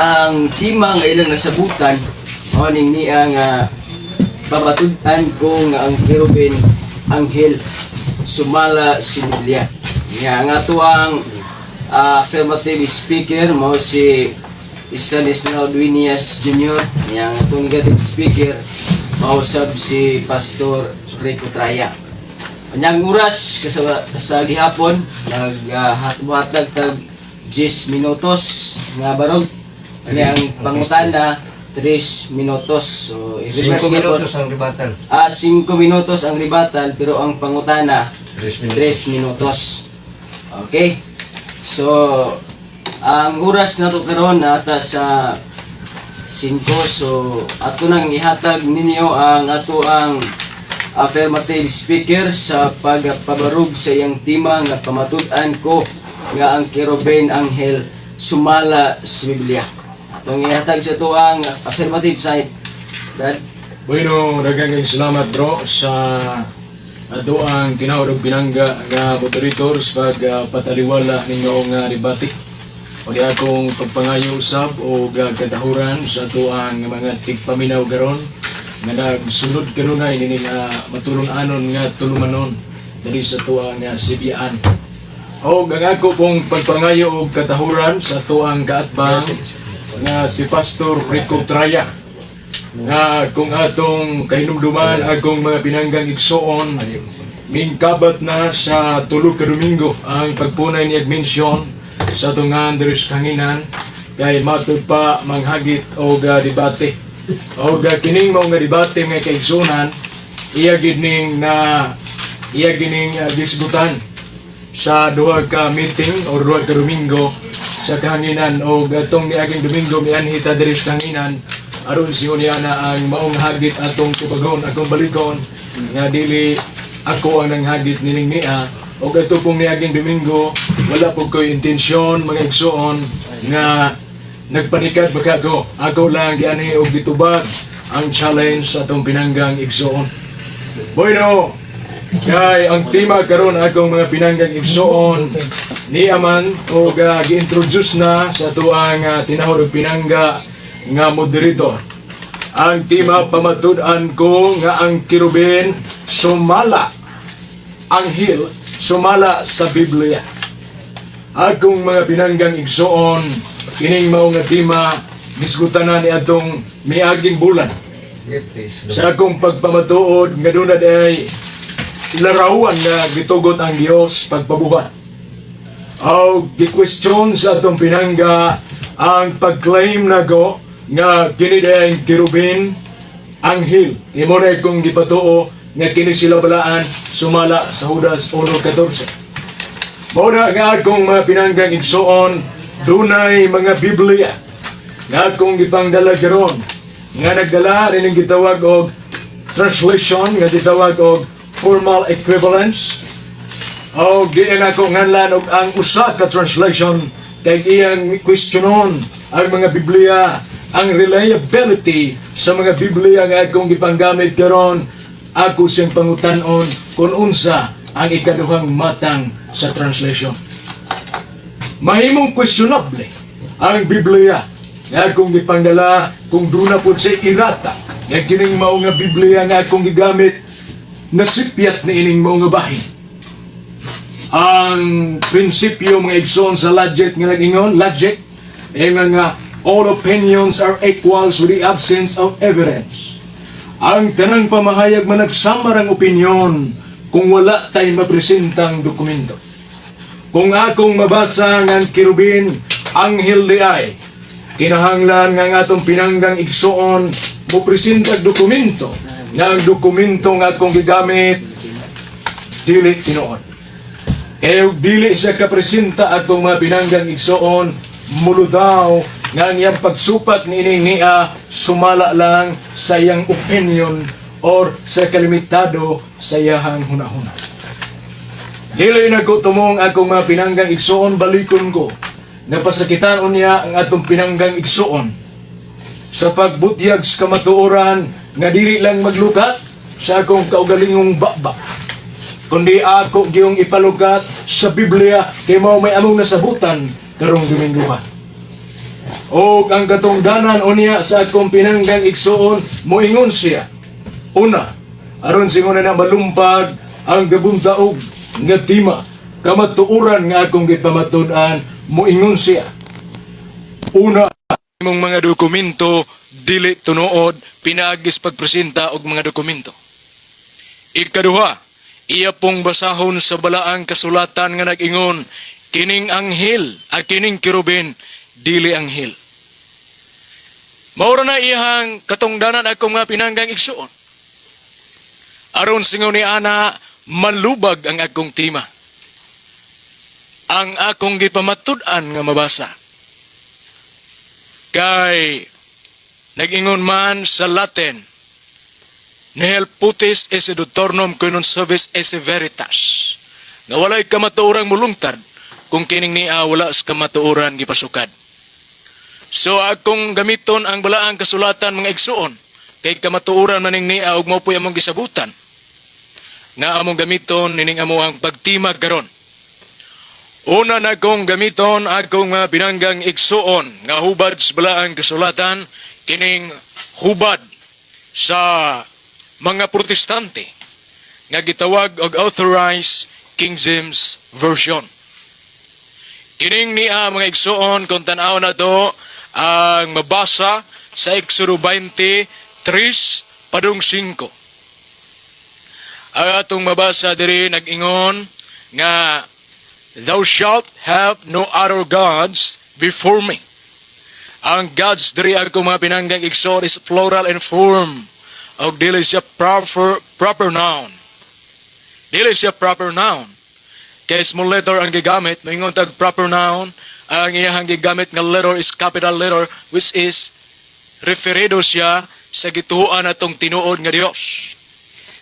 Ang tema nga ilang nasabutan mao ning niya nga pamatud-an ko nga ang kerubin anghel sumala sa Biblia. Nga ang ato ang affirmative speaker mao si Stanislao Dueñas Jr. Nga ang atong negative speaker mao sab si Pastor Rico Traya. Kanyang oras sa gihapon naghatag tag 10 minutos nga barog. Kanyang pangutana 3 minutos. So i-reverse 5 na po. Minutos ang rebuttal. Ah, 5 minutos ang rebuttal pero ang pangutana 3 minutos. 3 minutos. Okay? So, ang oras na to karon nata sa 5. So, ato nang ihatag ninyo ang ato ang affirmative speaker sa pagpabarog sa iyang tema nga pamatud-an ko nga ang kerubin anghel sumala sa Biblia. Atong ihatag sa ato ang affirmative side. Dad. Bueno, daghang salamat, bro, sa ato ang tinawag og pinangga nga moderator sa pagpataliwala ninyo nga debate. O di akong pagpangayo usab o katahuran sa ato ang mga tigpaminaw karon nga nagsunod kanunay nini nga matulon-anon nga tulumanon diri sa ato ang Sibyaan. O ang ako pong pagpangayo og katahuran sa ato ang kaatbang nga si Pastor Rico Traya nga kung atong kahinumduman, akong mga pinanggang igsoon, mingkabat na sa 3 ka Domingo ang pagpunay ni mention sa tungan diri sa kahanginan kay matud pa manghagit og debate og kining mao nga debate, mga kaigsunan, iya gid ning na iya gining gisgutan sa duha ka meeting or 2 ka Domingo sa kahanginan. Og atong niaging Domingo mianhi ta diri sa kahanginan aron siyon niya na ang maong hagit atong tubagon, akong balikon nga dili ako ang nanghagit nining niya. Og ato pong niaging Domingo, wala po ko'y intensyon, mga igsoon, nga nagpanikad baka ko. Ako lang gianhi og gitubag ang challenge sa atong pinanggang igsoon. Bueno, kay ang tema karon, akong mga pinanggang igsoon, ni aman og gi-introduce na sa atuang tinahod og pinangga nga moderator. Ang tema, pamatud-an ko nga ang kerubin sumala anghel sumala sa Biblia. Akong mga pinanggang igsoon, kining mao nga tema gisgutan na ni atong miaging bulan. Sa akong pagpamatuod nga duna ay larawan nga gitugot ang Dios pagpabuhat. Aw gi-question sa atong pinangga ang pag-claim nago nga kini ang kerubin anghel. Imo na kong gipatuo nga kini sila balaan sumala sa Judas 1:14. Mao na nga, akong mga pinanggang igsoon, dunay mga Biblia nga akong gipangdala karon nga nagdala rin ang gitawag og translation nga gitawag og formal equivalence. O di na nako nganlan og ang usa ka translation kay iyang questionon ang mga Biblia, ang reliability sa mga Biblia nga akong gipanggamit karon. Ako siyang pangutan-on kung unsa ang ikaduhang matang sa translation. Mahimong questionable ang Biblia nga akong gipangdala kung duna pod sa errata nga kining mao nga Biblia nga akong gigamit nasipyat ni ining mao nga bahin. Ang prinsipyo, mga igsoon, sa logic nga nag-ingon, logic ingon nga all opinions are equals with the absence of evidence. Ang tanang pamahayag managsamar ang opinyon kung wala tay mapresentang dokumento. Kung akong mabasa nga ang kerubin anghel di ay, kinahanglan nga ang atong pinanggang igsoon mo presentag dokumento nga ang dokumento nga akong gigamit dili tinuod. Kaya dili siya kapresenta, atong mga pinanggang igsoon, muludaw nga ang iyang pagsupak ni ining niya sumala lang sa iyang opinion or sa kalimitado sa iyahang hunahuna. Dili na ko tumong, akong mga pinanggang igsoon, balikon ko. Napasakitan unya ang atong pinanggang igsoon sa pagbutyag sa kamatuoran nga dili lang maglukat sa akong kaugalingong baba kundi ako giyong ipalukat sa Biblia kay mao may among nasabutan karong Domingo. Og ang katungdanan unya sa akong pinanggang igsuon, moingon siya. Una, aron singon na malumpag ang gabuntaog nga tima, kamatuoran nga akong gipamatud-an, moingon siya. Una, imong mga dokumento dili tunuod pinaagis pagpresenta og mga dokumento. Ikaduha, iya pong basahon sa balaang kasulatan nga nag-ingon kining anghel at kining kerubin dili anghel. Maura na iyang katungdanan, akong mga pinanggang igsuon. Aron singon ni ana malubag ang akong tima, ang akong gipamatud-an nga mabasa. Kay nag-ingon man sa Latin, "Nihil potest esse doctrinam qui non suavus esse veritas." Nga walay kamatuorang mulungtad kung kining niya wala sa kamatuoran gipasukad. So akong gamiton ang balaang kasulatan, mga igsuon, kay kamatuoran maning niya ug mao po'y among gisabutan nga among gamiton nining amo ang pagtimag karon. Una na kong gamiton, akong mga pinanggang igsuon, nga hubad sa balaang kasulatan, kining hubad sa mga Protestante nga gitawag og Authorized King James Version. Kining niya, mga igsuon, kung tan-aw na to ang mabasa sa Exodo 23 padung 5. Ang atong mabasa diri, nag-ingon nga, "Thou shalt have no other gods before me." Ang gods diri, ako mga pinanggang igsoon, is plural in form. Og dili siya proper noun. Dili siya proper noun. Kay small letter ang gigamit, moingon tag proper noun, ang iyang gigamit nga letter is capital letter, which is referido siya sa gituoan atong tinuod nga Dios.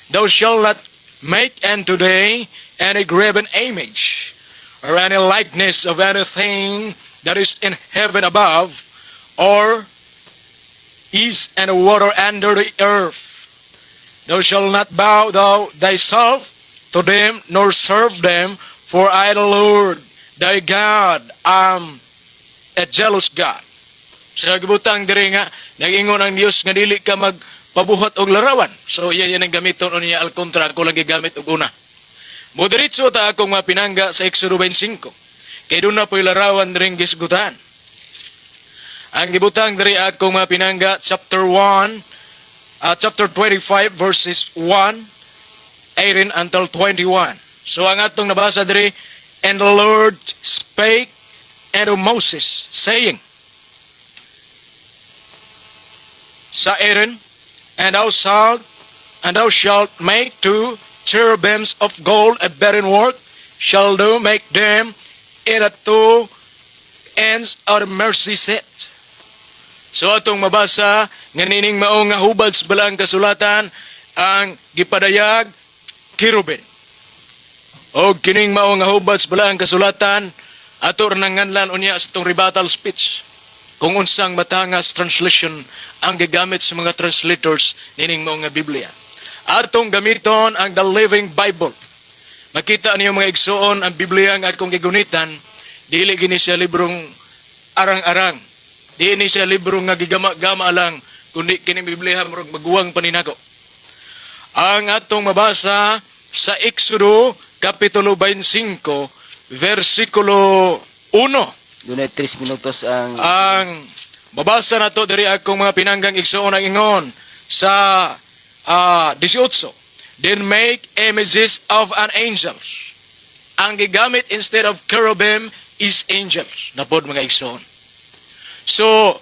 "Thou shalt not make unto thee any graven image or any likeness of anything that is in heaven above or is in the water under the earth. Thou shalt not bow thou thyself to them nor serve them, for I, the Lord thy God, am a jealous God." Sa gibutang diri nga nag-ingon ang Dios nga dili ka magpabuhat og larawan. So iya yan ang gamiton niya al kontra ako lang gigamit og una. Modiretso ta, akong mga pinangga, sa Exodo 25. Kay doon na po'y larawan ring gisgutan. Ang gibutang diri, akong mga pinangga, chapter 1, chapter 25 verses 1, 18 until 21. So ang atong nabasa diri, "And the Lord spake unto Moses, saying," sa Aaron, "And thou shalt make two cherubims of gold, a beaten work shall thou make them in the two ends of the mercy seat." So atong mabasa nga nining mao nga hubad sa balaang kasulatan ang gipadayag kerubin. O kining mao nga hubad sa balaang kasulatan ato ra nganlan unya sa itong rebuttal speech kung unsang matangas translation ang gigamit sa mga translators nining mao nga Biblia. Atong gamiton ang The Living Bible. Makita niyo, mga igsuon, ang Biblia nga akong gigunitan, dili gini siya librong arang-arang. Di ni siya libro nga gigama-gama lang, kundi kining Biblia murag maguwang paninako. Ang atong mabasa sa Exodo Kapitulo 25 versikulo 1. Dunay 3 minutos ang Ang mabasa na to diri, akong mga pinanggang igsuon, ang ingon sa 18. "Then make images of an angels." Ang gigamit instead of cherubim is angels. Napod, mga igsuon. So,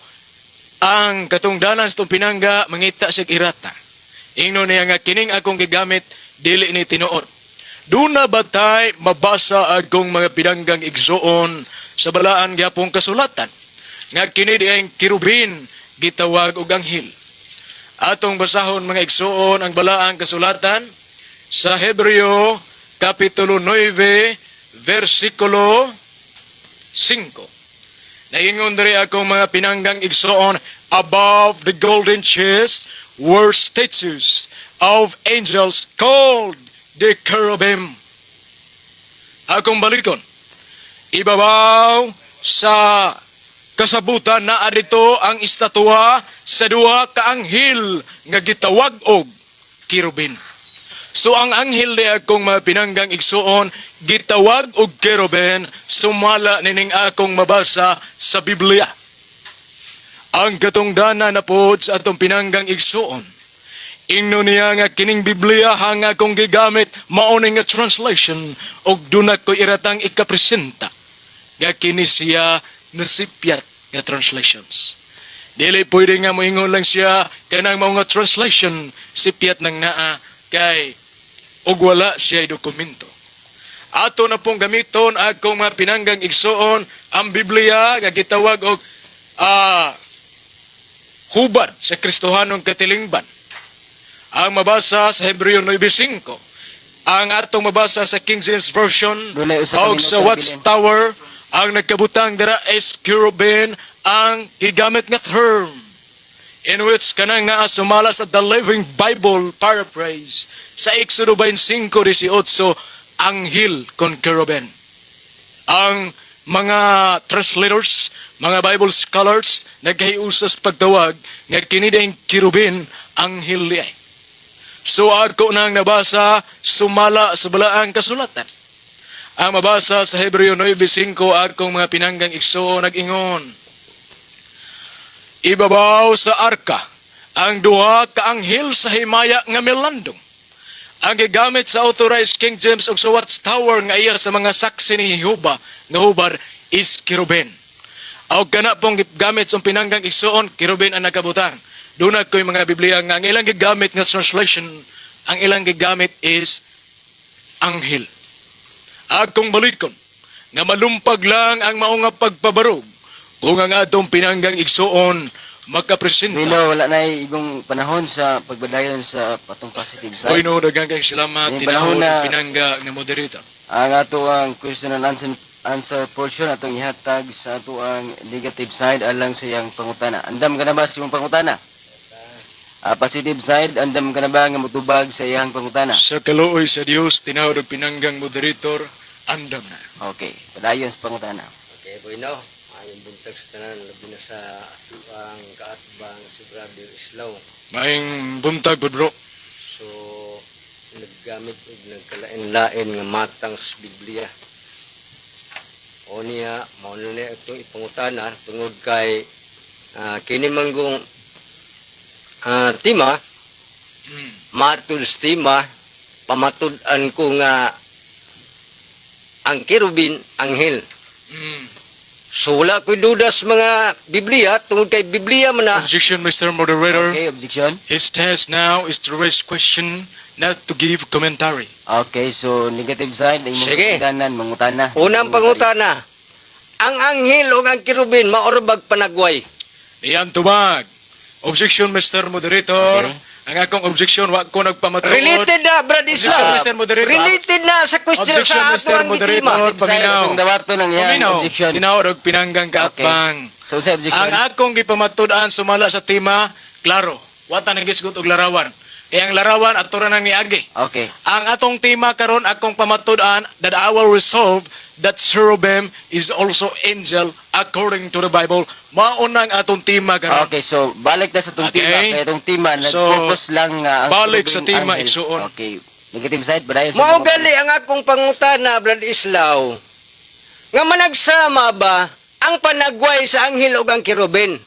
ang katungdanan sa itong pinangga, mangita siya irata. Ingnon niya nga kining akong gigamit dili ni tinuod. Doon na ba tay mabasa, akong mga pinanggang igsuon, sa balaan gyapong kasulatan nga kini di ang kerubin gitawag og anghel? Atong basahon, mga igsuon, ang balaang kasulatan sa Hebreo Kapitulo 9 versikulo 5. Naingon diri, akong mga pinanggang igsuon, "Above the golden chest were statues of angels called the cherubim." Akong balikon. Ibabaw sa Kasabutan naa dito ang estatwa sa duha ka anghel nga gitawag og kerubin. So ang anghel di, akong mga pinanggang igsuon, gitawag og kerubin sumala nining akong mabasa sa Biblia. Ang katungdana na pod sa atong pinanggang igsuon, ingno niya nga kining Biblia hang akong gigamit mao ni nga translation og duna ko iratang ikapresenta nga kini siya nasipyat nga translations. Dili pwede nga moingon lang siya kanang mao nga translation sipyat nang naa kay og wala siya dokumento. Ato na pong gamiton, akong mga pinanggang igsuon, ang Biblia nga gitawag og Hubad sa Kristohanong Katilingban. Ang mabasa sa Hebreo 9:5. Ang atong mabasa sa King James Version Dunay usa ka og sa minuto. Watchtower, ang nagkabutang dira is kerubin ang gigamit nga term, in which kanang naa sumala sa The Living Bible Paraphrase sa Exodo 25:18, anghel kon kerubin. Ang mga translators, mga Bible scholars, nagkahiusas pagtawag nga kini dayong kerubin, anghel diay. So ako nang nabasa sumala sa balaang kasulatan. Ang mabasa sa Hebreo 9:5, akong mga pinanggang igsoon, nag-ingon, "Ibabaw sa arka ang duha ka anghel sa himaya nga milandong." Ang gigamit sa Authorized King James ug sa Watchtower nga iya sa mga Saksi ni Jehova nga hubad is kerubin. Og kana pong gigamit sa pinanggang igsoon, kerubin ang nakabutang. Doon ko'y mga Biblia nga ang ilang gigamit nga translation, ang ilang gigamit is anghel. Akong balikon nga malumpag lang ang mao nga pagpabarog kung ang atong pinanggang igsoon makapresenta. Milo, wala na igong panahon sa pagbadayon sa patong positive side. Oy no, daghang kayong salamat, Yung panahon tinawag pinangga nga moderator. Ang ato ang question and answer portion atong ihatag sa ato ang negative side alang sa iyang pangutana. Andam ka na ba sa imong pangutana? Positive side, andam ka na ba nga motubag sa iyang pangutana? Sa kaluoy sa Dios, tinawag og pinanggang moderator, andam na. Okay, padayon sa pangutana. Okay, boy no. Ayong buntag sa tanan, labi na sa ang kaatbang si Brother Islaw. Maing buntag pud, bro. So, naggamit og nagkalain-lain nga matang sa Biblia. O niya, mao na niya itong ipangutana tungod kay kini manggong tema, matud sa tema, pamatud-an ko nga ang kerubin anghel. So wala ko'y duda sa mga Biblia tungod kay Biblia man na. Objection, Mr. Moderator. Okay, objection. His task now is to raise question, not to give commentary. Okay, so negative side, imong Sige. pagdanan, mangutana. Unang pangutana, ang anghel o ang kerubin mao ra bag panagway? Iyan tubag. Objection, Mr. Moderator. Okay. Ang akong objection, wa ko nagpamatuod. Related na, Brad Islam. Objection, Mr. Moderator. Related na sa question Objection, sa ato Mr. ang gitima. Moderator. Paminaw. Atong dawaton ang iyang Paminaw. objection. Tinawag og pinanggang kaatbang. So sa objection. Ang akong gipamatud-an sumala sa tema, klaro. Wa ta nagisgot og larawan. Kaya ang larawan ato ra nang niagi. Okay. Ang atong tema karon, akong pamatud-an that I will resolve that cherubim is also angel according to the Bible. Mao nang atong tema karon. Okay, so balik na sa itong tema. Kaya itong tema, So, nag-focus lang nga ang balik sa kerubin tema, anghel. igsuon. Okay. Negative side, padayon sa Mao pangutana. gali ang akong pangutana, Brad Islaw. Nga managsama ba ang panagway sa anghel ug ang kerubin?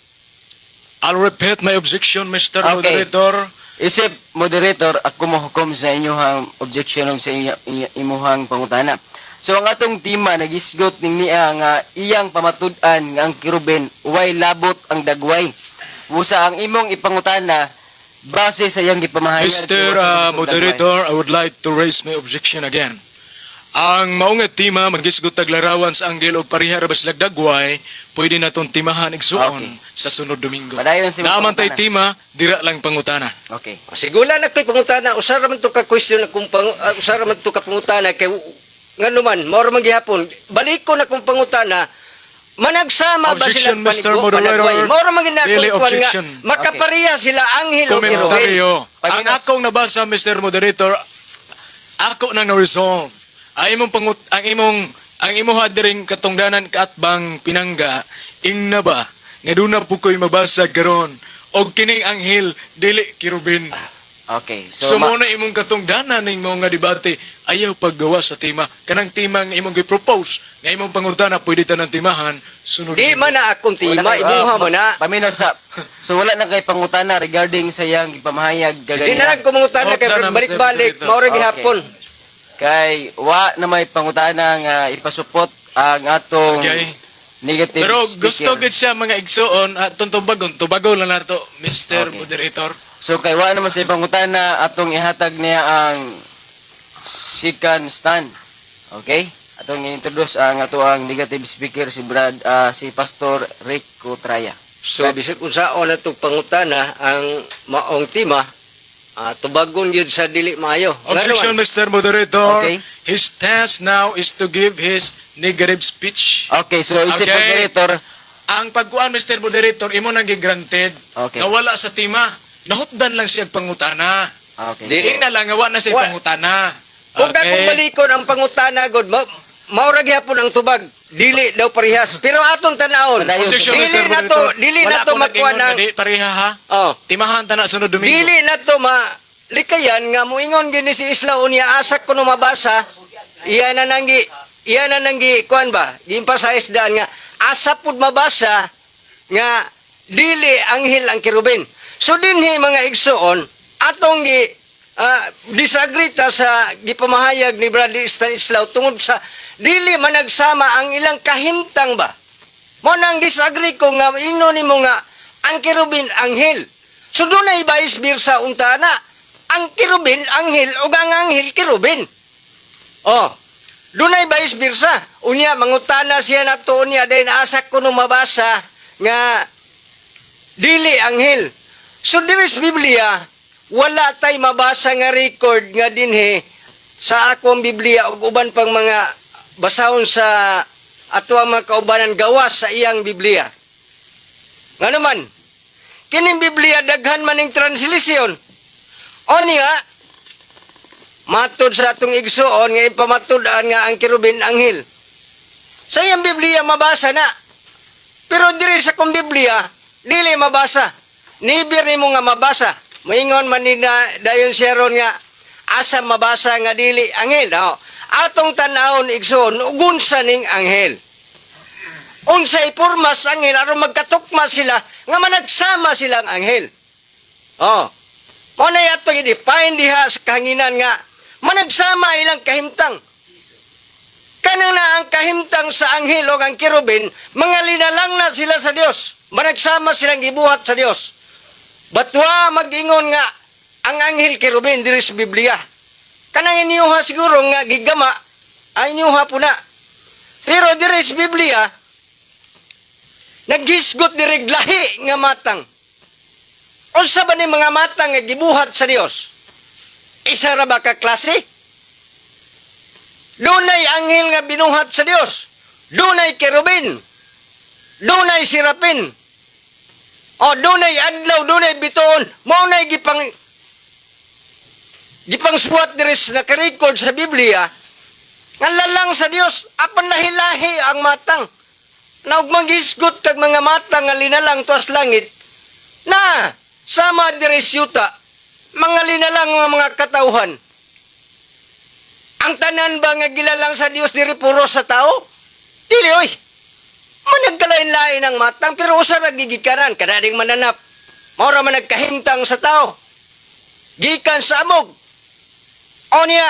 I'll repeat my objection, Mr. Okay. Moderator. Isip, moderator, ako mohukom sa inyong objection ug sa imuhang pangutana. So ang atong tema nagisgot ning niya nga iyang pamatud-an nga ang kerubin way labot ang dagway. Busa ang imong ipangutana base sa iyang gipamahayag. Mr. kay wa sa dagway. Moderator, I would like to raise my objection again. Ang mao nga tema magisgot tag larawan sa anghel og pareha ra ba sila dagway, pwede naton timahan, igsuon, sa sunod Domingo. Padayon sa imong Naa man tay pangutana. tema, dira lang pangutana. Okay. Sige, wala na ko'y pangutana. Usa ra man to ka question akong usa ra man to ka pangutana kay ngano man mao ra man gihapon. Balik ko na kung pangutana, managsama ba sila Objection, Mr. panagway? Moderator. Mao ra man gid na Dili akong kuwan nga objection. makapareha sila anghel o kerubin. Komentaryo. Five Ang minutes. akong nabasa, Mr. Moderator, ako nang na-resolve. Ang imong pangut ang imong ang imuha diring katungdanan, kaatbang pinangga, Ingna ba nga duna po ko'y mabasa karon og kining anghel dili kerubin? Okay. So, So, mo na imong katungdanan ning mao nga debate, ayaw paggawa sa tema. Kanang tema nga imong gi-propose nga imong pangutana, pwede ta ng timahan sunod. Di man na akong tema, Wala kay- imuha mo na. Paminaw sa. So wala na kay pangutana regarding sa iyang gipamahayag Di kaganina? na lang kumungutana kay Hotda na, Mr. balik-balik, Moderator. mao ra Okay. gihapon. Kay wa na may pangutana nga ipasupot ang atong negative Pero speaker. gusto gid siya, mga igsuon, atong tubagon, tubago lang nato, Mr. Moderator. So kay wa naman sa pangutana, atong ihatag niya ang second stand. Okay? Atong i-introduce ang ato ang negative speaker, si Brad si Pastor Rick Cotraya. So bisag unsaon na itong pangutana ang maong tema, tubagon yun sa dili maayo. Objection, Ngano man? Mr. Moderator. Okay. His task now is to give his negative speech. Okay, so isip moderator. Ang pagkuan, Mr. Moderator, imo nang granted. Okay. Nga wala sa tema. Nahutdan lang siya ang pangutana. Okay. Di- Di na lang nga wa na siya pangutana. Kung akong balikon ang pangutana god, mao ra gihapon ang tubag. Dili daw parehas. Pero atong tan-awon. Padayon. Objection, Dili Mr. na to, Moderator. dili Wala na to ako makuha nag-ingon ng nga di pareha ha. Oh. Timahan ta na sunod Domingo. Dili na to ma likayan nga moingon gini si Isla unya asak ko no mabasa, iya na nanggi kuan ba giemphasize daan nga asa pud mabasa nga dili anghel ang kerubin. So dinhi, mga igsuon, atong gi disagree ta sa gipamahayag ni Brother Stanislaw tungod sa dili managsama ang ilang kahimtang ba. Mo nang disagree ko nga ino nimo nga ang kerubin anghel. So doon na vice versa unta na. Ang kerubin anghel ug ang anghel kerubin. Oh. Dunay vice versa. Unya mangutana siya nato unya dayon asa ko no mabasa nga dili anghel. So diri sa Biblia wala tay mabasa nga record nga dinhi sa akong Biblia ug uban pang mga basahon sa ato ang mga kaubanan gawas sa iyang Biblia. Nga naman, kining Biblia daghan man ning translation. O niya, matod sa atong igsuon nga ipamatud-an nga ang kerubin anghel. Sa iyang Biblia mabasa na. Pero diri sa kong Biblia, dili mabasa. Nibir nimo nga mabasa. Maingon man ni na dayon siya ron nga asa mabasa nga dili anghel. No. Atong tan-awon, igsuon, ug unsa ning anghel. Unsay porma sa anghel aron magkatukma sila nga managsama silang anghel. Oh. Mao na atong i-define diha sa kahanginan nga managsama ilang kahimtang. Kanang na ang kahimtang sa anghel o ang kerubin, mga linalang na sila sa Dios. Managsama silang gibuhat sa Dios. Batwa mag-ingon nga ang anghel kerubin diri sa Biblia. Kanang inyuha siguro nga gigama, ay inyuha po na. Pero diri sa Biblia, naghisgot diri lahi nga matang. Unsa ba ni mga matang nga gibuhat sa Dios? Isa ra ba ka klase? Dunay anghel nga binuhat sa Dios. Dunay kerubin. Dunay serapin. O dunay adlaw, dunay bituon. Mao nay gipang suwat diri sa naka-record sa Biblia nga lalang sa Dios apan lahi-lahi ang matang. Na ug manghisgot kag mga matang nga linalang tuas langit na sama diri sa yuta, mga linalang nga mga katawhan. Ang tanan ba nga gilalang sa Dios diri puro sa tao? Dili oy. Managkalain-lain ang matang pero usa ra gigikanan kanading mananap. Mao ra man nagkahimtang sa tao. Gikan sa amog. O niya,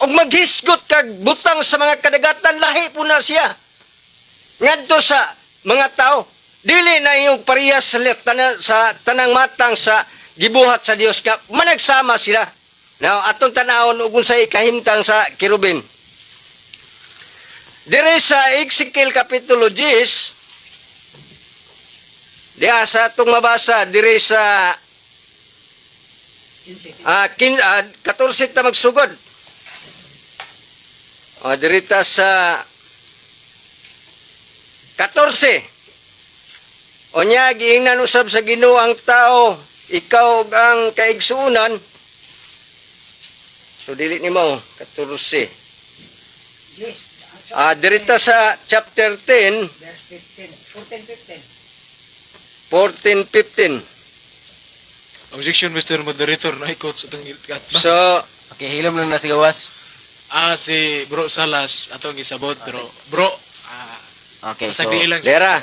og maghisgot kag butang sa mga kadagatan, lahi po na siya. Ngadto sa mga tao, dili na iyong parehas sa tanang matang sa gibuhat sa Dios ka managsama sila. Now, atong tanawon ug unsay kahimtang sa kerubin. Dire sa Ezekiel kapitulo 10, diha sa atong mabasa dire sa 14 ta magsugod. O, dire ta sa 14. Unya giingnan usab sa Ginoo ang tao, ikaw ug ang kaigsuonan. So dili nimo 14. Dirita sa chapter 10, Verse 15. 14, 15. Objection, Mr. Moderator, na ikot sa itong katba. So, Okay, hilom lang na si gawas. Ah, si Bro Salas atong gisabot, bro. Bro, ah, Okay, so sa ilang Dera.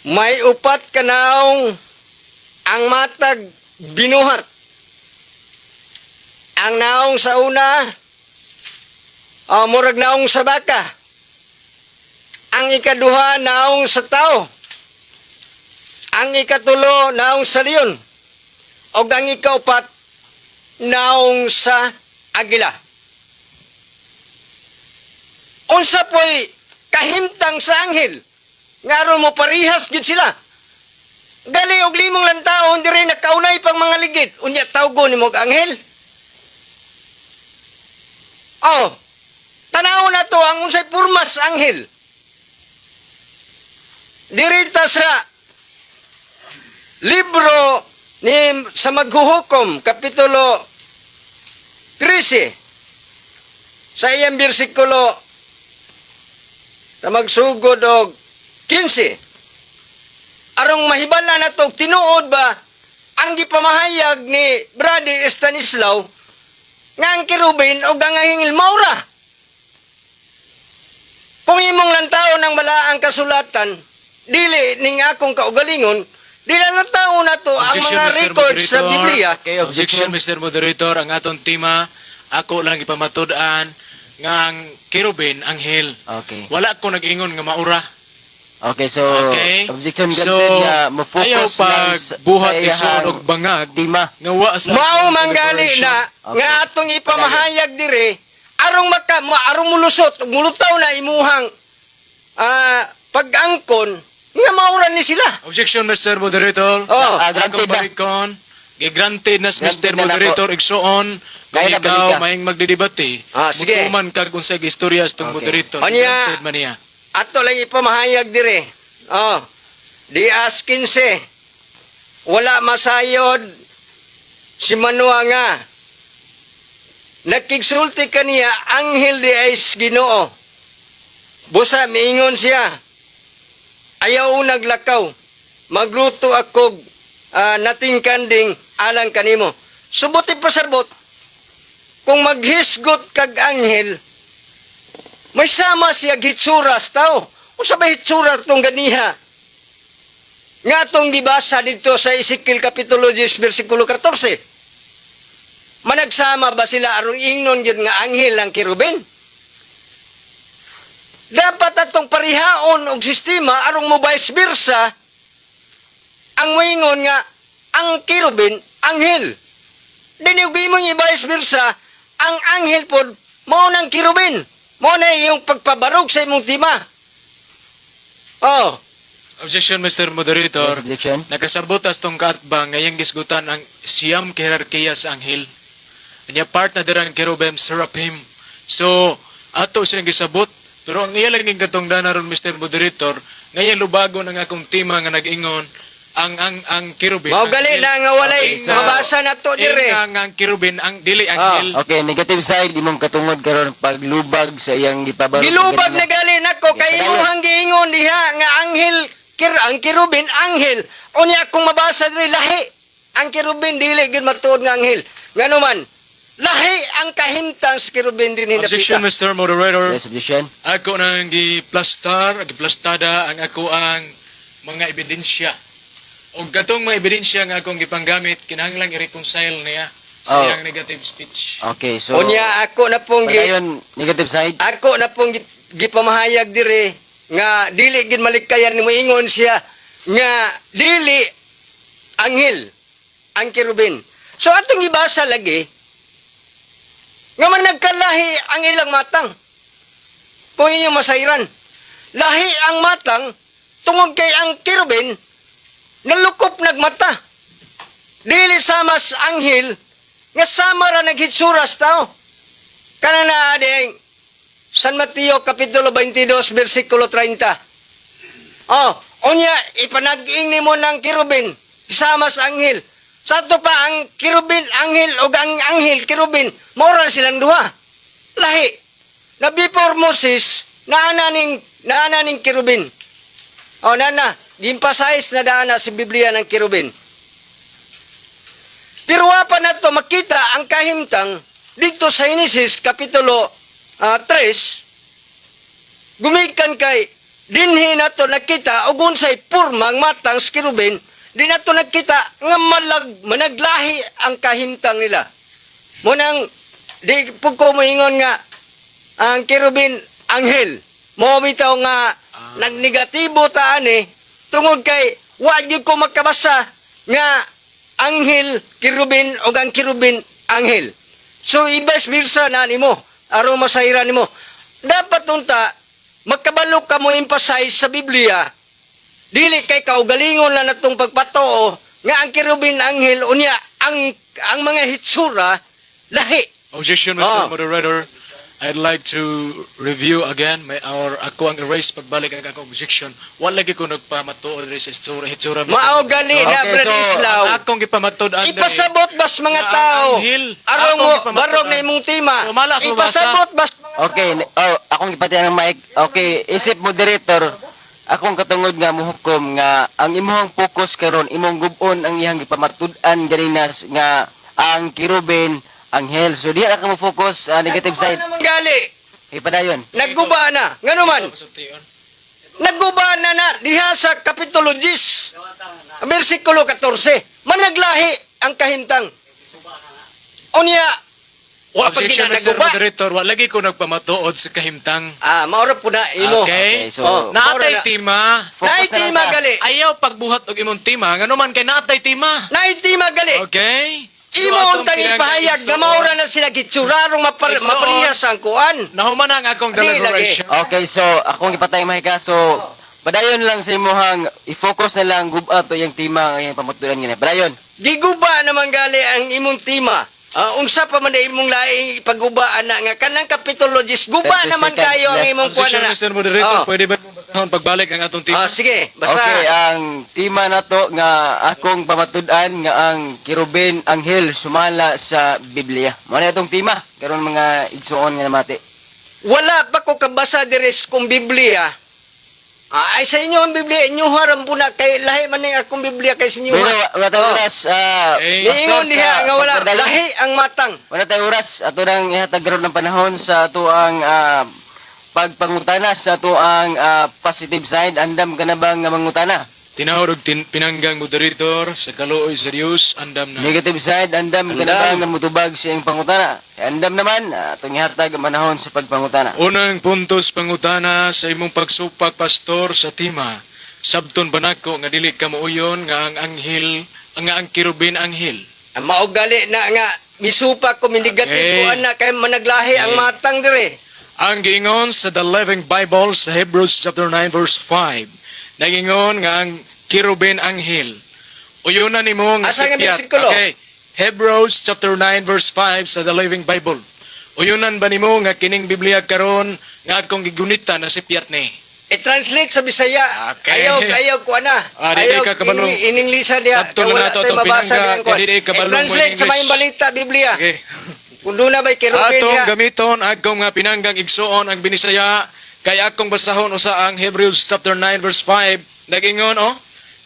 May upat ka naong ang matag binuhat. Ang naong sa una, oh, murag naong sa baka. Ang ikaduha, naong sa tao. Ang ikatulo, naong sa leon. O ang ikaupat, naong sa agila. Unsa po'y kahimtang sa anghel? Ngaro mo parihas gid sila. Gali og limong lang taon diri nakaunay pang mga ligid. Unya tawgo nimo og anghel. Oh, tanaw na to ang unsay purmas anghel. Diri ta sa libro ni sa Maghuhukom, kapitulo 13, sa iyang bersikulo sa magsugod og 15, arong mahibala na to tinuod ba ang gipamahayag ni Brady Stanislaw nga ang kerubin o ang anghel maura. Kung imong lantaon ng balaang kasulatan, dili ning akong kaugalingon, dili na tao na to ang Objection, mga Mr. records sa Moderator. Biblia. Okay, Objection, objection. Mr. Moderator, ang atong tema, ako lang ipamatud-an nga ang kerubin, anghel. Okay. Wala ko nag-ingon nga maura. Okay, so Okay? objection So, granted nga mo-focus ayaw lang pag buhat sa igsoon iyahang og bangag tema. nga wa sa Mao manggali na nga atong ipamahayag dire arong maka arong mulusot ug mulutaw na imuhang pag-angkon nga maura ni sila. Objection, Mr. Moderator. Oh. Ah, granted Akong na. balikon. Granted na, Mr. Granted na nako. Moderator, igsoon. Kung Kaya na, ikaw balika. maing magdidebate, Ah, sige. mutuman kag unsay istorya sa tong Okay. moderator. Unya. Granted man niya. Ato lang ipamahayag dire. Oh. Dias 15. Wala masayod si Manua nga. Nakigsulti kaniya anghel di ay Ginoo. Busa miingon siya. Ayaw naglakaw. Magluto ako nating kanding alang kanimo. Subuti pasarbot. Kung maghisgot kag anghel, may sama siya hitsura sa tao. Unsa ba hitsura tong ganiha? Nga tong gibasa dito sa Ezekiel Kapitulo 10, versikulo 14. Managsama ba sila aron ingnon gyud nga anghel ang kerubin? Dapat atong parihaon og sistema aron mo vice versa ang moingon nga ang kerubin anghel. Dili og imong i-vice versa ang anghel pod mao nang kerubin. Mao na iyong pagpabarog sa imong tima. Oh, Objection, Mr. Moderator. Yes, objection. Nakasabot as tong kaatbang ngayang gisgutan ang siyam hierarkiya sa anghel. Nya part na dira ang kerubim seraphim. So, ato siyang gisabot. Pero ang iya lang yung katong ron, Mr. Moderator, ngayon lubago ng akong tima nga nag-ingon ang kerubin. Mao gali anghel. na nga walay Okay, so, mabasa na to dire. Ang kerubin ang dili anghel. Okay, negative side imong katungod karon paglubag sa iyang gipabarog. Gilubag na gali nako kay Padayon. imuhang giingon diha nga anghel ang kerubin anghel. Unya kung mabasa diri lahi ang kerubin dili gyud matuod nga anghel. Ngano man lahi ang kahimtang sa kerubin dinhi Objection, napita. Mr. Moderator. Yes, objection. Ako nang giplastar, giplastada ang ako ang mga ebidensya. O katong mga ebidensya nga akong gipanggamit, kinahanglang i-reconcile niya sa Oh. iyang negative speech. Okay, so Unya ako na pong gi, padayon negative side. ako na pong gipamahayag dire nga dili gid malikayan ni moingon siya nga dili anghel ang kerubin. So atong ibasa lagi nga man nagkalahi ang ilang matang. Kung inyong masayran, lahi ang matang tungod kay ang kerubin nalukop nagmata. Dili sama sa anghel nga sama ra naghitsura sa tao. Kana na ading San Mateo Kapitulo 22 versikulo 30. Oh, unya ipanag-ing nimo ng kerubin sama sa anghel. Sa ato pa ang kerubin anghel ug ang anghel kerubin, mao ra silang duha. Lahi. Na before Moses, Naana ning kerubin. O nana, gi-emphasize na daan na sa Biblia ng kerubin. Pero wa pa nato makita ang kahimtang dito sa Genesis kapitulo 3, gumikan kay dinhi nato nakita og unsay porma ang matang sa kerubin, di nato nakita nga managlahi ang kahimtang nila. Munang di pud ko moingon nga ang kerubin anghel. Mo bitaw nga nagnegatibo ta ani tungod kay wa gyud ko makabasa nga anghel kerubin o ang kerubin anghel. So i-vice versa na nimo aron masayran nimo. Dapat unta makabalo ka mo emphasize sa Biblia, dili kay kaugalingon na natong pagpatoo nga ang kerubin anghel, unya ang mga hitsura lahi. Objection, Mr. Oh. Moderator. I'd like to review again my our ako ang erase pagbalik ang akong objection. Wala lagi ko nagpamatuod diri sa hitsura, Mr. Mao gali na, Okay, Brad so, Islaw. Ang akong gipamatud-an diri Ipasabot bas mga nga ang tao. anghel, Aron akong mo gipamatud-an. barog na imong tema. So, mala, sumasa. Ipasabot bas mga Okay, oh, akong gipatian ang mic. Okay, isip moderator, akong katungod nga muhukom nga ang imong focus karon, imong gub-on ang iyang gipamatud-an ganina nga ang kerubin anghel. So diha ra ka mo focus negative side. naman gali. Ipadayon. Nagguba na. Ngano man? Nagguba na na diha sa kapitulo 10. Bersikulo 14. Managlahi ang kahimtang. Unya, wa pa Objection, gina Mr. naguba. Moderator. Wala lagi ko nagpamatuod sa kahimtang. Ah, maura po na imo. Okay. Okay, so Oh. Naatay Maura na. tema. focus na Naay lang tema ta. gali. Ayaw pagbuhat og imong tema. Ngano man kay naatay tema. Naay tema gali. Okay? So, Imo atong untang pinangga ipahayag nga igsoon. maura na sila gitsurarong Igsoon. maparehas ang kuan. Nahuman ang akong Di lagi. deliberation. Okay, so akong gipatay mic ha. So padayon lang sa imuhang i-focus na lang guba to yung tema ang iyang pamatulan ngina. Padayon. Giguba naman gali ang imong tema. Ah, unsa pa man na imong laing ipagubaan na nga kanang kapitulo 10, guba 30 naman seconds kayo ang left. imong kuan Objection, na. Mr. Moderator. Oh. Pwede ba mong basahon pagbalik ang atong tema? Ah, sige, basta. Okay, ang tema nato nga akong pamatud-an nga ang kerubin anghel sumala sa Biblia. Mao na itong tema karon, mga igsuon nga namati. Wala pa ko kabasa diri sa kong Biblia. Ah, ay sa inyo ang Biblia, inyo haram po na kay lahi man ning akong Biblia kay sa inyo. Pero wala tayong Oh. oras. Ah, Okay. Niingon Pastor, diha sa nga wala pagpadala. lahi ang matang. Wala tayong oras. Ato nang ihatag karon ng panahon sa atoang pagpangutana sa atoang positive side. Andam ka na bang nga mangutana? Tinawag og pinanggang moderator sa kaluoy sa Dios, andam na. Negative side, andam ka na Andam. bang nga mutubag sa iyang pangutana? Andam naman, atong ihatag ang panahon sa pagpangutana. Unang puntos pangutana sa imong pagsupak, pastor, sa tema. Sabton ba nako nga dili ka muuyon nga ang anghel nga ang kerubin anghel? Ang mao gali na nga misupa ko minigatibo Okay. ana kay managlahi ang matang dire. Ang giingon sa The Living Bible sa Hebrews chapter 9 verse 5. Nagingon nga ang kerubin anghel. Uyunan nimo nga Asa nga sipyat. bersikulo? Okay. Hebrews chapter 9 verse 5 sa The Living Bible. Uyunan ba nimo nga kining Biblia karon nga akong gigunita na sipyat ni? I-translate sa Bisaya. Okay. Ayaw, ayaw ko ana. Ah, di Ayaw ka kabalong. in Inglesa diha. Sabto Kay na wala nato tayo atong mabasa pinangga, diha ang kuan. kay di ka kabalong mo I-translate sa in English. Maayong Balita Biblia. Okay. Kung doon na ba'y kerubin Atong diha. gamiton akong nga pinanggang igsuon ang Binisaya kay akong basahon usa ang Hebrews chapter 9 verse 5. Nagingon, oh,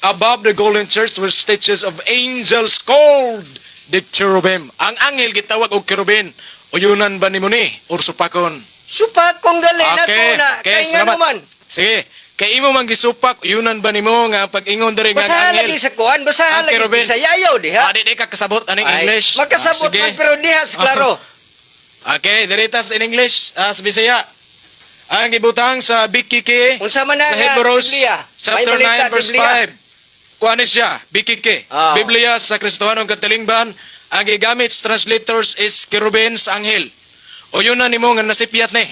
"Above the golden church were statues of angels called the cherubim." Ang anghel gitawag og kerubin. Uyunan ba nimo ni or supakon? Supakong gali na Okay, ko na. okay, Kay nga salamat. naman. Sige, kay imo man gisupak, uyunan ba nimo nga pag-ingon diri nga ang Basahan anghel lagi sa kuan, basahan ang lagi sa kerubin. Bisaya. Ayaw diha. Ah, di ka kasabot aning Ay, English. makasabot Ah, sige. man pero diha sa klaro. Okay, diritas in English, ah, sa Bisaya. Ang gibutang sa BKK Unsa man na sa nga Hebrews Biblia? chapter May balita, 9 verse Biblia. 5. Kuan ni siya, BKK. Ah. Biblia sa Kristohanong Katilingban, ang gigamit sa translators is kerubin sa anghel. O yun na nimo nga nasipyat ni.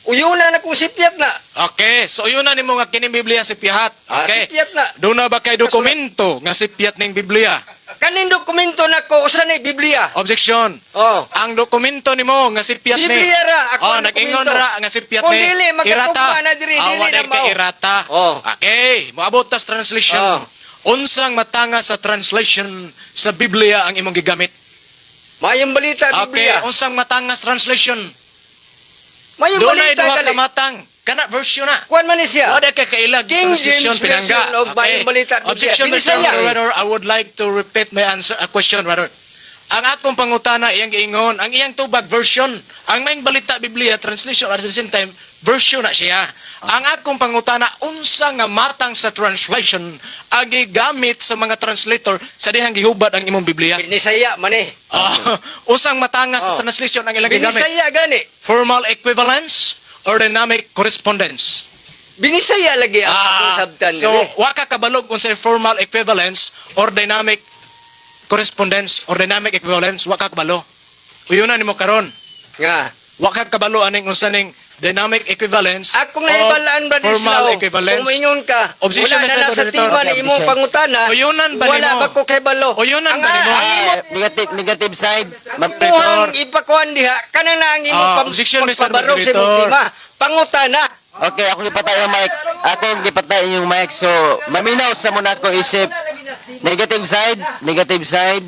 Uyuna na kung sipyat na. Okay, so yun na nimo nga kining Biblia sipyahat. Ah, Okay. sipyat na. Doon na ba kay dokumento nga sipyat ning Biblia? Kaning dokumento na ko usa ni Biblia. Objection. Oh. Ang dokumento nimo nga sipyat ni. Biblia ra ako Oh, ang nag-ingon dokumento. ra nga sipyat Kung ni. dili, magkatugma na diri, Ah, dili wa na diri kay mao. irata. Oh. Okay, moabot tas translation. Oh. Unsang matanga sa translation sa Biblia ang imong gigamit? Maayong Balita Okay, Biblia. unsang matanga sa translation? Mayong Dunay balita duha gali. ka matang. Kana version na. Kuan man ni siya. Wala kay kailag King translation James pinangga. version og Mayong Balita Biblia. Objection, Mr. Binisaya. Moderator, I would like to repeat my answer, a question rather. Ang akong pangutana iyang giingon, ang iyang tubag version, ang Maayong Balita Biblia translation at the same time version na siya. Ang akong pangutana, unsa nga matang sa translation ang gigamit sa mga translator sa dihang gihubad ang imong Biblia? Binisaya man eh. Ah, unsang matanga sa Oh. translation ang ilang gigamit? Binisaya gani. Formal equivalence or dynamic correspondence? Binisaya lagi ang akong sabtan Ah, so diri. wa ka kabalog unsay formal equivalence or dynamic correspondence or dynamic equivalence, wa ka kabalo. Uyuna nimo karon. Nga. Wa ka kabalo aning unsa ning dynamic equivalence Akong or nahibalaan, formal Bradislao, equivalence. kung maingon ka, Objection, wala na Mr. na sa Moderator. tima na imong pangutana, Uyunan ba wala nimo? ba ko kay balo? Uyunan ang, ba nimo? Ang imong Negative negative side. muhang ipakuan diha, kanang na ang imong Ah, objection, Mr. pagpabarog sa imong Moderator. tima. Pangutana. Okay, ako gipatay yung mic. Ako gipatay yung mic. So, maminaw sa muna ako isip. Negative side, negative side.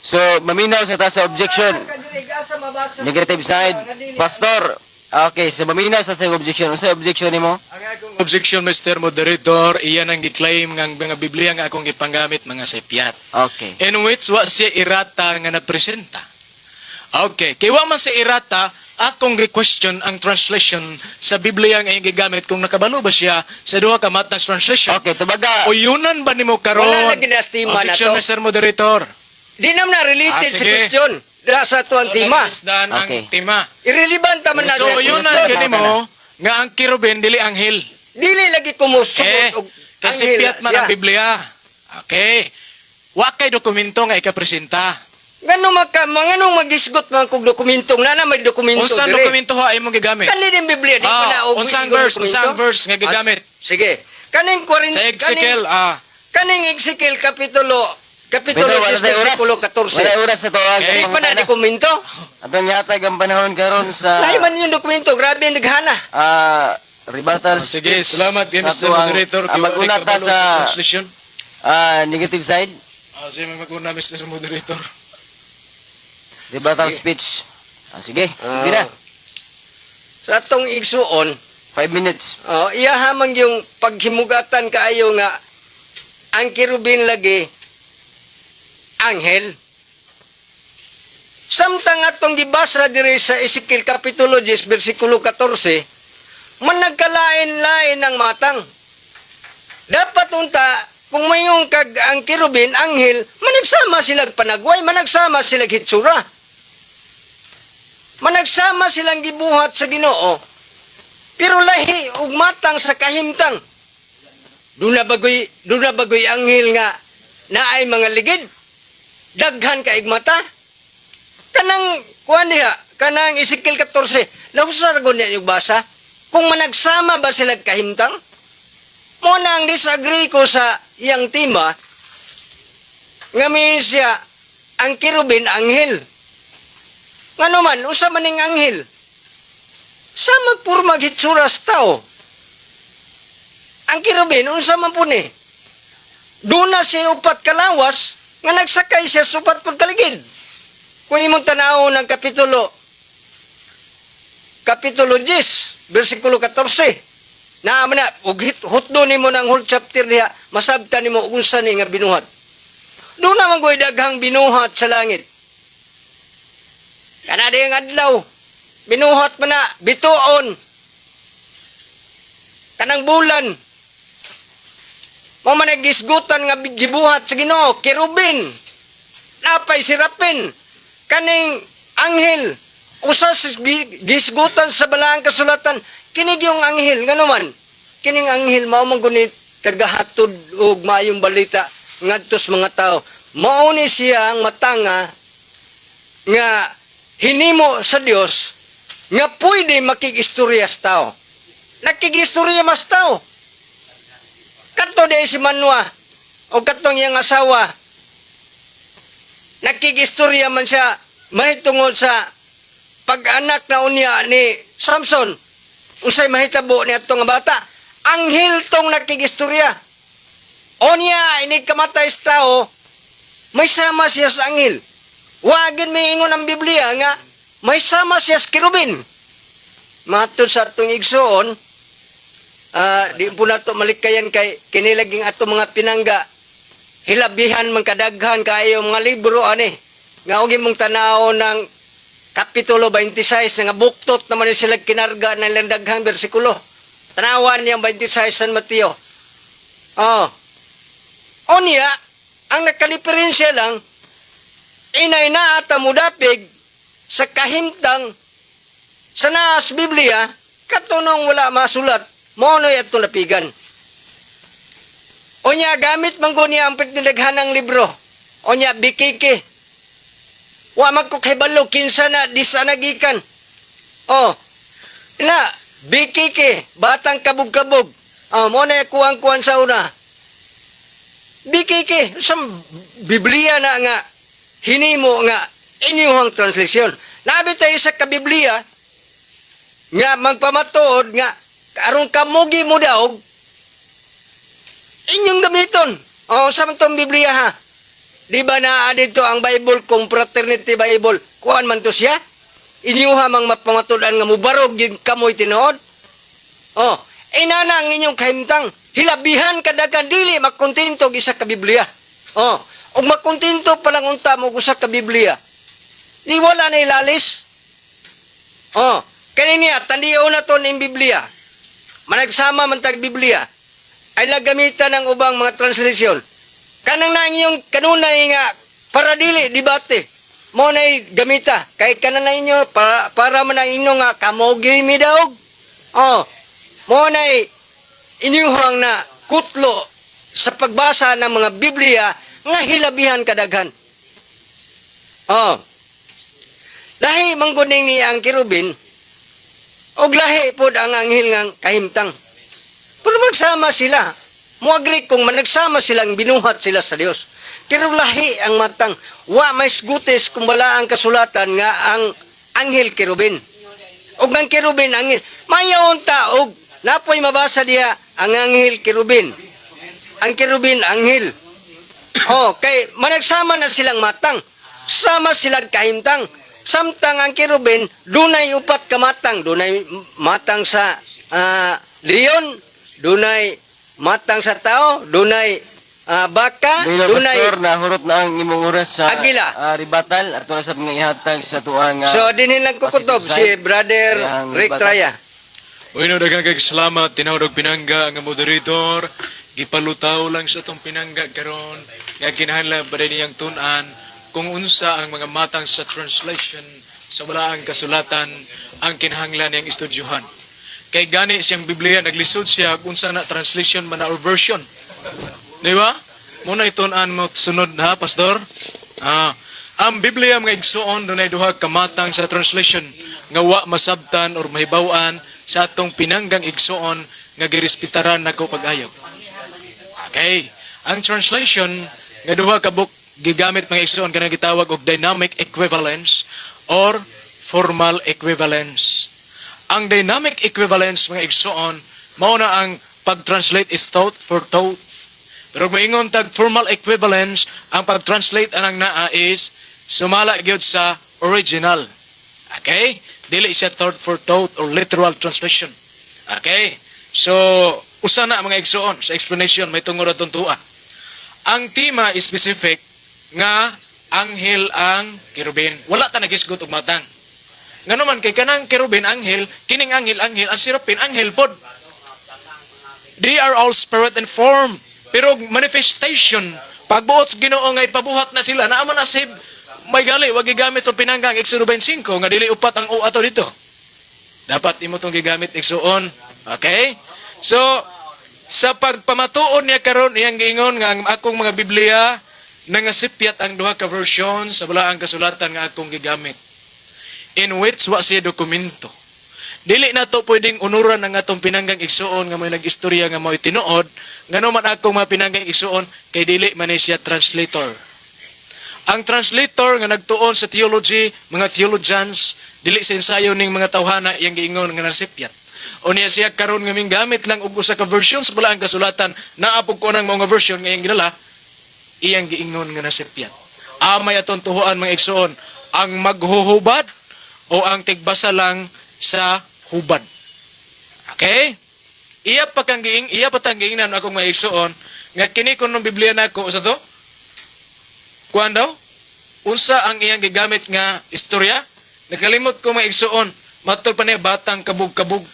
So, maminaw sa ta sa objection. Negative side. Pastor. Okay, so maminaw sa objection. Unsa objection nimo? Objection, Mr. Moderator, iyan ang gi-claim nga ang mga Biblia nga akong gipanggamit mga sepyat. Okay. In which wa siya irata nga napresenta. Okay, kay wa man siya irata, akong gi-question ang translation sa Biblia nga iyang gigamit kung nakabalo ba siya sa duha ka matang translation. Okay, tubaga. Uyunan ba nimo karon? Wala na ginastima na Objection, to. Mr. Moderator. Di naman na related Ah, sa sige. question. Dira sa tuang tima. Dan ang Okay. tema. Irrelevant man na So sa uyunan question. gani mo nga ang kerubin dili anghel. Dili lagi kumusugot Eh, og kasi anghel piyat man siya. ang Biblia. Okay. Wa kay dokumento nga ikapresenta. Ngano maka nganong magisgot man kog dokumentong na na may dokumento Unsang dire. dokumento ha imong gigamit? Kani din Biblia di Ah, pa na og unsang ingon verse, dokumento? unsang verse nga gigamit? Ah, sige. Kaning 40 Sa Ezekiel, kaning, ah. kaning Ezekiel kapitulo Pero wala 10 tayo oras. versikulo 14. Wala oras sa tuwag. Okay. Di pa na dokumento. Atong yatag ang panahon karon sa Lahi man yung dokumento, grabe ang naghana. ah rebuttal. Ah, sige, salamat din Sa Mr. tuwang- Moderator. Ang Kay wa mag-una ni ta kabalo sa translation. Negative side, Ah, sige, may mag-una Mr. Moderator. rebuttal speech. Ah, sige, sige na. Sa atong igsuon, 5 minutes. oh, iya hamang yung paghimugatan kaayo nga ang kerubin lagi anghel. Samtang atong gibasa diri sa Ezekiel kapitulo 10 bersikulo 14, man nagkalain-lain ang matang. Dapat unta kung mayong kag ang kerubin anghel, managsama silag panagway, managsama silag hitsura. Managsama silang gibuhat sa Ginoo. Pero lahi og matang sa kahimtang. Duna bagoy anghel nga naay mga ligid. Daghan kaig mata. Kanang kuan diha, kanang Ezekiel 14, lahusar gud niya yung basa. Kung managsama ba sila kahimtang? Mo na ang disagree ko sa iyang tema nga may siya ang kerubin anghel. Ngano man, usa man ning anghel. Sa magpurmag hitsura sa tao. Ang kerubin, unsa man po ni? Doon na siya upat kalawas nga nagsakay siya sa upat pagkaligid. Kung imong tanaw ng kapitulo 10, versikulo 14, naa man na, ug hutdo nimo ng whole chapter diha, masabtan nimo unsa ni nga binuhat. Doon naman ko'y daghang binuhat sa langit. Kana di ang adlaw, binuhat man na, bituon, kanang bulan, mo man gisgutan nga gibuhat sa Ginoo, kerubin, napay sirapin, kaning anghel, usa sa gisgutan sa balaang kasulatan, kini yung anghel, ngano man, kining anghel mao man gunit kagahatod og maayong balita ngadto sa mga tao. Mao ni siya ang matanga nga hinimo sa Dios nga pwede makigistorya sa tao. Nakigistorya mas tao. Kadto di si Manwa o katong iyang asawa. Nakigistorya man siya mahitungod sa pag-anak na unya ni Samson. Unsay mahitabo ni atong nga bata. Anghel tong nakigistorya. Onya ini kamatay sa tao, may sama siya sa anghel. Wagin may ingon ang Biblia nga may sama siya sa kerubin. Matod sa atong igsoon, di po nato malikayan kay kinilaging ato mga pinangga hilabihan man kadaghan kaayo mga libro ani nga og imong tanaw ng Kapitulo 26 nga buktot naman ni sila kinarga ng ilang daghang bersikulo. Tanawan niyang 26 San Mateo. Oh. O niya, ang nakadiferensya lang, inay na ata mudapig sa kahimtang sa naas Biblia, katunong wala masulat, mo no'y atong napigan. O niya, gamit man ko niya ang ng libro. O niya, bikiki. Wa man ko kahibalo, kinsa na, di sa nagikan. Oh, na, bikiki, batang kabog-kabog. Oh, mo na kuwang-kuwan sa una. Bikiki, sa Biblia na nga, hinimo nga, inyuhang translation. Nabi tayo sa kabiblia, nga magpamatuod nga, aron kamugi mo daw, inyong gamiton. O, sa man tong Biblia ha? Di ba naa dito ang Bible kung Fraternity Bible? Kuan man to siya? Inyuha mang mapamatudan nga mubarog yun kamoy tinuod? Oh, inana ang inyong kahimtang. Hilabihan kadagan dili makontento og isa ka Biblia. Oh, ug makontento pa lang unta mo og usa ka Biblia. Di wala na ilalis. Oh, kani niya tandiyo na to ning Biblia. Managsama man tag Biblia. Ay lagamitan ng ubang mga translation. Kanang na inyong kanunay nga para dili debate. Mo na gamita kay kanan na inyo para man ang inyo nga kamogi mi daog. Oh, mo na inyuhang na kutlo sa pagbasa ng mga Biblia nga hilabihan kadaghan. Oh. Lahi mangguning ni ang kerubin og lahi pod ang anghel nga kahimtang. Pero magsama sila. Mo agree kung managsama silang binuhat sila sa Dios. Pero lahi ang matang. Wa may sgutis kung wala ang kasulatan nga ang anghel kerubin. Og ang kerubin anghel. Mayaon ta og napoy mabasa diha ang anghel kerubin. Ang kerubin anghel. Oh, kay managsama na silang matang. Sama silang kahimtang. Samtang ang kerubin dunay upat ka matang, dunay matang sa leon, dunay matang sa tao, dunay baka, Bueno, dunay Pastor, nahurot na ang imong oras sa Agila. Rebuttal. Ato na sa mga ihatag sa tuang So dinhin lang kukutob si Brother Yang Rick bata. Traya. Bueno, daghang kay salamat tinawag og pinangga nga moderator. Gipalutaw lang sa atong pinangga karon nga kinahanglan ba niyang tun-an kung unsa ang mga matang sa translation sa walaang kasulatan ang kinahanglan niyang estudyuhan. Kay gani siyang Biblia naglisod siya kung unsa na translation man na or version. Di ba? Muna itun-an mo sunod ha, Pastor? Ang Biblia, mga igsuon, dunay duha ka matang sa translation nga wa masabtan or mahibaw-an sa atong pinanggang igsuon nga girespetaran nako pag-ayo. Okay. Ang translation nga duha ka book gigamit, mga igsuon, kanang gitawag og dynamic equivalence or formal equivalence. Ang dynamic equivalence, mga igsuon, mao na ang pag-translate is thought for thought. Pero kung maingon tag formal equivalence, ang pag-translate anang naa is sumala gyud sa original. Okay? Dili siya thought for thought or literal translation. Okay? So, usa na, mga igsuon, sa explanation may tungod atong tuwa. Ang tema is specific nga anghel ang kerubin. Wala ta nagisgot og matang. Ngano man kay kanang kerubin anghel, kining anghel anghel, ang serapin anghel pod. They are all spirit and form. Pero manifestation, pagbuot sa Ginoo nga ipabuhat na sila, naa man na sib may gali, wag gigamit sa pinanggang Exodo 25 nga dili upat ang o ato dito. Dapat imo tong gigamit, igsuon. Okay? So, sa pagpamatuon niya karon iyang giingon nga ang akong mga Biblia nangasipyat ang duha ka version sa balaang kasulatan nga akong gigamit. In which wa siya dokumento. Dili na to pwedeng unuran ang atong pinanggang igsuon nga may nag-istorya nga mao'y tinuod, ngano man akong mga pinanggang igsuon kay dili man ni siya translator. Ang translator nga nagtuon sa theology, mga theologians, dili sa ensayo ning mga tawhana iyang giingon nga nasipyat. O niya siya karon nga gamit lang og usa ka version sa balaang kasulatan, naa pug ko nang mga version nga iyang gidala, iyang giingon nga nasipyat. Amay atong tuhuan, mga igsuon, ang maghuhubad o ang tigbasa lang sa Hubad. Okay? Iya pa kang giingnan akong maigsuon nga kini kunong Biblia nako sa to. Kuan daw? Unsa ang iyang gigamit nga istorya? Nakalimot ko, maigsuon. Matol pa niya batang kabug-kabug.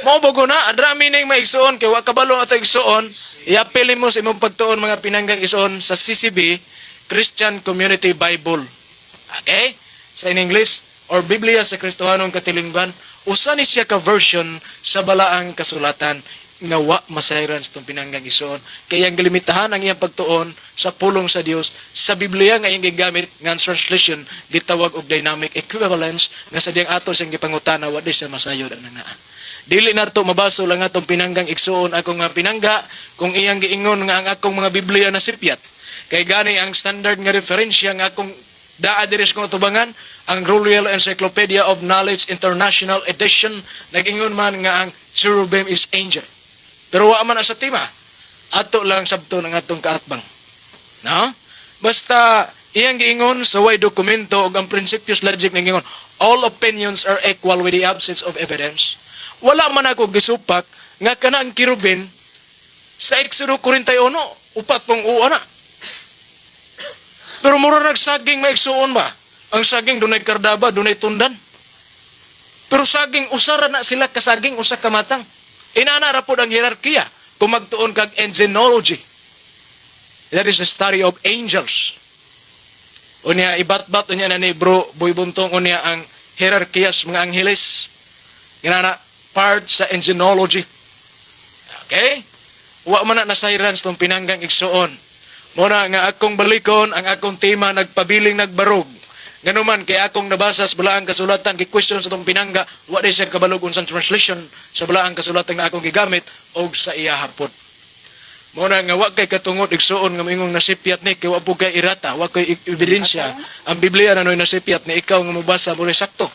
Mao bago na, adrami ning maigsuon kay wa kabalo ato, igsuon. I-appeal mo sa imong pagtuon, mga pinanggang igsuon, sa CCB, Christian Community Bible. Okay? Sa in English or Biblia sa Kristohanong Katilingban, usa ni siya ka version sa balaang kasulatan nga wa masayran sa itong pinanggang igsuon. Kaya ang gilimitahan ang iyang pagtuon sa pulong sa Dios sa Biblia nga iyang gigamit nga ang translation gitawag og dynamic equivalence, nga sa diyang ato siyang gipangutana, wa di siya masayod ang naa. Dili nato mabaso lang atong pinanggang igsuon, akong mga pinangga, kung iyang giingon nga ang akong mga Biblia na sipyat. Kay gani ang standard nga referensya nga akong daa diri sa kong atubangan, ang Royal Encyclopedia of Knowledge International Edition, nag-ingon man nga ang cherubim is angel. Pero wa man ang sa tema. Ato lang sabto ng atong kaatbang. No? Basta iyang giingon sa way dokumento ug ang principios logic ng ingon, all opinions are equal with the absence of evidence. Wala man ako gisupak nga kana ang kerubin sa Exodo 41, upat pong uwa na. Pero mura nagsaging, maigsuon ba? Ang saging dunay kardaba, dunay tundan. Pero saging usara na sila kasaging, usa ka matang. Inana ra pod ang hierarkiya kung magtuon kag angelology. That is the study of angels. Unya ibatbat unya na ni Bro Boy Buntong unya ang hierarkiya sa mga angheles. Inana part sa angelology. Okay? Wa man na nasayran sa tong pinanggang igsuon. Muna nga akong balikon ang akong tema, nagpabiling nagbarog. Nganuman kay akong nabasa sa balaang kasulatan, gi-question sa tong pinangga, wa di siya kabalog unsang translation sa balaang kasulatan nga akong gigamit og sa iya hapon. Muna nga wa kay katungod, igsuon, nga moingong nasipyat ni kay wa po kay irata, wa kay ebidensya. Ang Biblia na noy nasipyat ni ikaw nga mobasa mo sakto.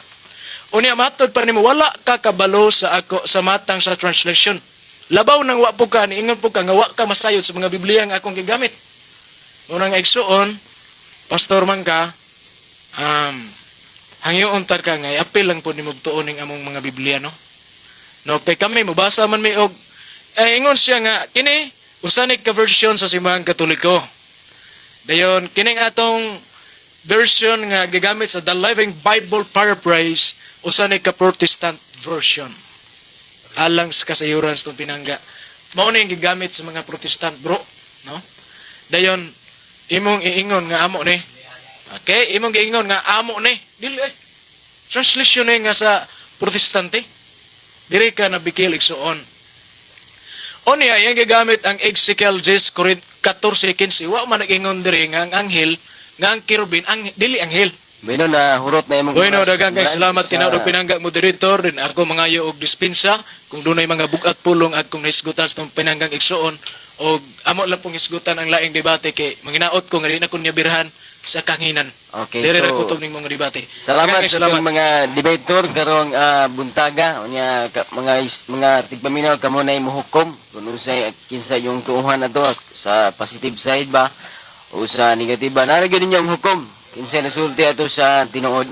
Unya matod pa nimo wala ka kabalo sa ako sa matang sa translation. Labaw nang wa po ka niingon po ka nga wa ka masayod sa mga Biblia nga akong gigamit. Muna nga, igsuon, pastor man ka, hangyoon ta ka nga i-appeal lang po nimo tuon ning among mga Biblia, no? No, kay kami mobasa man mi og eh, ingon siya nga kini usa ni ka version sa Simbahang Katoliko. Dayon kining atong version nga gigamit sa The Living Bible Paraphrase, usa ni ka Protestant version. Alang sa kasayuran sa itong pinangga. Mao ni ang gigamit sa mga Protestant, bro, no? Dayon imong iingon nga amo ni. Okay, imong giingon nga amo ni. Dili eh. Translation ni nga sa Protestante. Diri ka nabikil, igsuon. Unya, iyang gigamit ang Ezekiel 10, 14:15. Wa man nag-ingon diri nga ang anghel, nga ang kerubin, ang, dili anghel. Bueno, na hurot na imong Bueno, oras, daghang kay Brad, salamat, tinawag og pinangga moderator din ako mangayo og dispensa kung dunay mga bugat pulong akong nahisgutan sa tong pinanggang igsuon og amo lang pong hisgutan ang laing debate kay manginaot ko nga di na ko niya birhan sa kanginan. Okay, Dire ra so, kutob ning mga debate. salamat Daghang kay sa atong mga debater karong buntaga. Unya mga tigpaminaw, kamo na mohukom kung unsay kinsa yung tuuhan nato, sa positive side ba o sa negative ba. Naa gyud ninyong hukom kinsay nasulti ato sa tinuod.